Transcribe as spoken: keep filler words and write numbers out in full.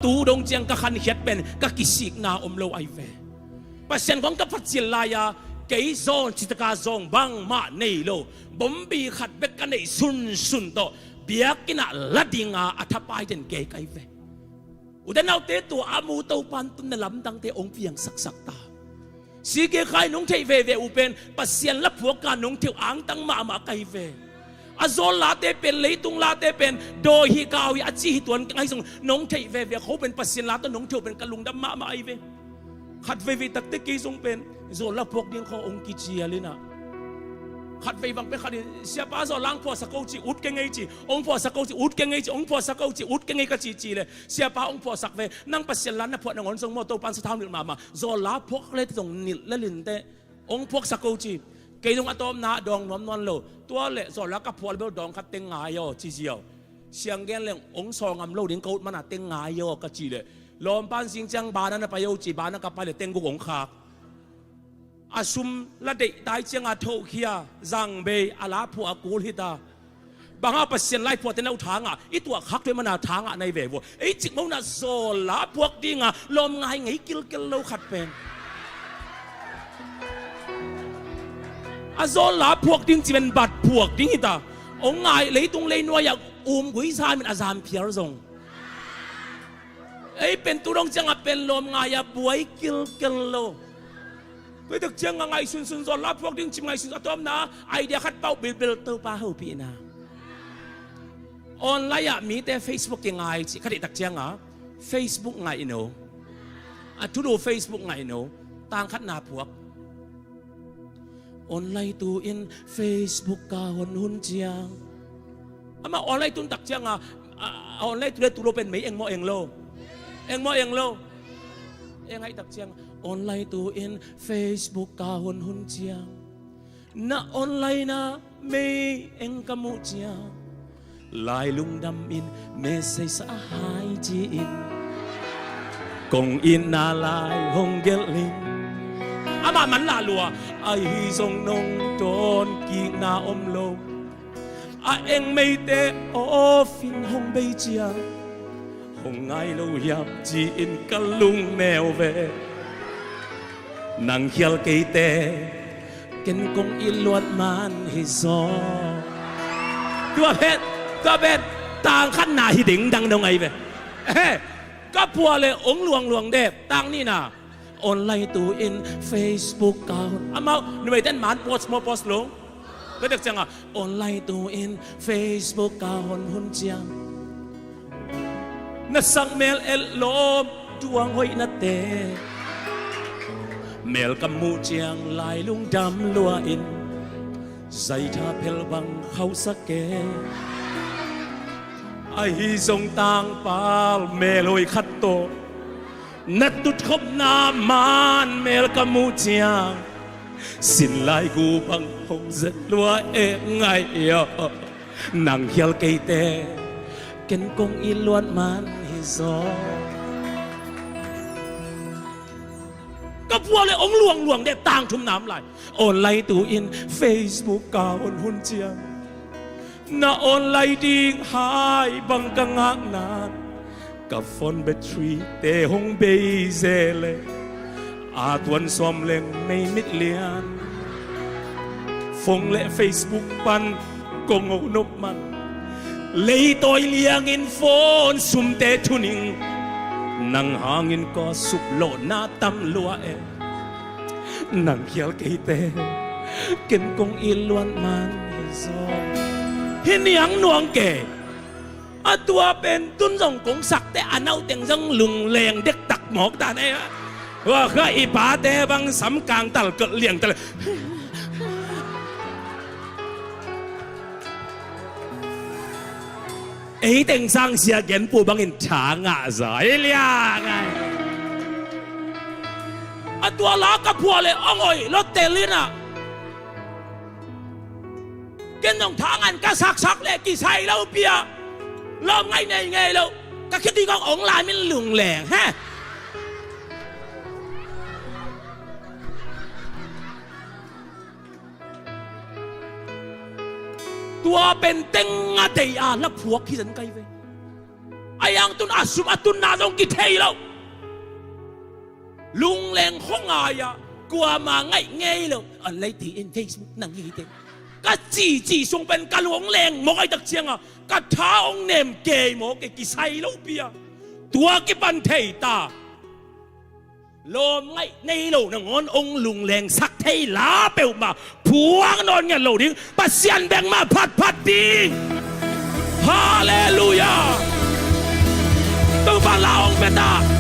Tu dong ciang ka khankhiat pen ka kisikna om lo ahi ve. Pasian khawng ka phat cil lai-a kei zawn citaka zawng bangmah nei lo, bombi khat bek ka neih sunsun tawh biakinn ah la dinga a thapai den kei ka hi ve. Ute naute, tua a mu Topa'n tun na lamdangte hong piangsaksak ta. Si ke khai nong theih veve uh pen Pasian la phuak ka nong theih uh angtang mahmah ka hi ve. A zawl late pen, leitung late pen dawi hi kau hi a ci hi tuan ka ngaih zong nong theih veve kho pen Pasian la tawh nong theih uh pen ka lungdam mahmah ahi ve. Khat veivei takte kei zong pen zawl la phuak ding kho hong kicial inah, khat vei bang pen khat in, "Siapa, zawl la hong phuahsak ko ci, ut keng ei ci, hong phuahsak ko ci, ut keng ei ci, hong phuahsak ko ci, ut keng ei ka ci ci le, Siapa hong phuahsak ve, nang Pasian la na phuah nangawn zong maw Topa'n sathau nilh mahmah, zawl la phuak le zong nilh le linte, hong phuahsak ko ci." Kei zong a tawpna dawng nuam nawn lo, tua le zawl la ka phuah le bel dawng khat teng ngai aw ci ziau. Siang gen leng hong sawl ngam lo ding ka ut mana teng ngai aw ka ci le, lawmpa'n zing ciang bana na pai aw ci, bana ka pai le teng guk hong khak. A sum la deih tai cianga thohkhia, zangbei a la phuah a kul hita. Bang hang Pasian la i phuahte na uh tha ngah, i tuah khak tuai mana tha ngah na hi ve vua. Ei cikmah unah zawl la phuak dinga lawm ngai ngei kilkel lo khat pen. A zawl la phuak ding ci pen bat phuak ding hita. Hong ngai, leitung leinuai-ah um gui zamin a zam phial zong. Ei pen tu dong cianga pen lawm ngai-a buai kilkel lo. Tua hi tak cianga ngaihsunsun, zawl la phuak ding cim ngaihsun, a tawpna idea khat pau bilbil, Topa hopihna. Online ah mite Facebook kingai cih ka deih tak cianga Facebook ngaih no. A thulu Facebook ngaih no. Tang khatna phuak. Online tu-in Facebook ka hon hun ciang. Amah online tun tak cianga, a, a online tu le tu lo pen mei eng maw eng lo? Eng maw eng lo? Eng aih tak cianga online tu-in Facebook ka hon hun ciang. Na online a mei eng ka muh ciang. Lai lungdam in message a hai ci-in kong itna lai hong gelh in. Amah man lah lua, ahi zong nong dawn kikna om lo. A eng meite off in hong bei ciang, hong ngai lo hiam ci-in ka lung neu ve. Nang khial keite, ken kong it luat man hi zaw. Tua pen, tua pen tang khatna hi dingdang dong ahi ve. Ehe, ka phuah le hong luangluang dep. Tang nihna, online tu-in Facebook ka hon. Amau numei ten man post maw post lo. Ka tek cianga online tu-in Facebook ka hon hun ciang. Na sak mel et lawm tuang hoihnate. Mel ka muh ciang lai lungdam lua in, zaitha phel bang khauhsak e. Ahi zong tangpal mel hoi khat tawh na tutkhopna man mel ka muh ciang, sin lai gu bang hong zet lua e ngai aw. Nang khial keite, ken kong it luat man hi zaw. Ka phuah le hong luangluang dep tang thum nam lai. Online tu-in Facebook ka hon hun ciang, na online ding hai bang ka ngakna, ka phone battery te hong bei ze le, a tuan sawm leng mei mit lian. Phone le Facebook pan kong oh nop man, leitawi liangin phone sumte thuning, nang hangin ka suplawhna tam lua e. Nang khial keite, ken kong it luat man hi zaw. Hi niang nuang ke. A tua pen tun zong kong sakte a nauteng zong lungleng dektak mawk ta ne. Wa kha i pate bang sam kang tal kol liang tal. Ei teng sang sia genpu bangin tha ngah zai liang ai. A tua la ka phuah le ong oi lo telina. Ken nong tha ngan ka saksak le kisai lo pia. Lawm ngai nei ngei lo. Ka khiti kong ong lai min lungleng he. Tua pen teng a dei a la phuak hi zan kai ve. A yang tun a sum a tunna zong kithei lo. Lungleng khuangai-ah kuama ngaih ngei lo. Online ti in Facebook nang hi te. Ka cici sung pen ka lung hong leng mawk ahih tak cianga ka tha hong nem kei mawk e, kisai lo pia. Tua kipan thei ta. Lawm ngaih nei lo nangawn hong lunglengsak thei la peuhmah phuang nawn ngiat lo ding. Pasian bek mah phatphat ding. Halleluiah. Topa la hong pia ta.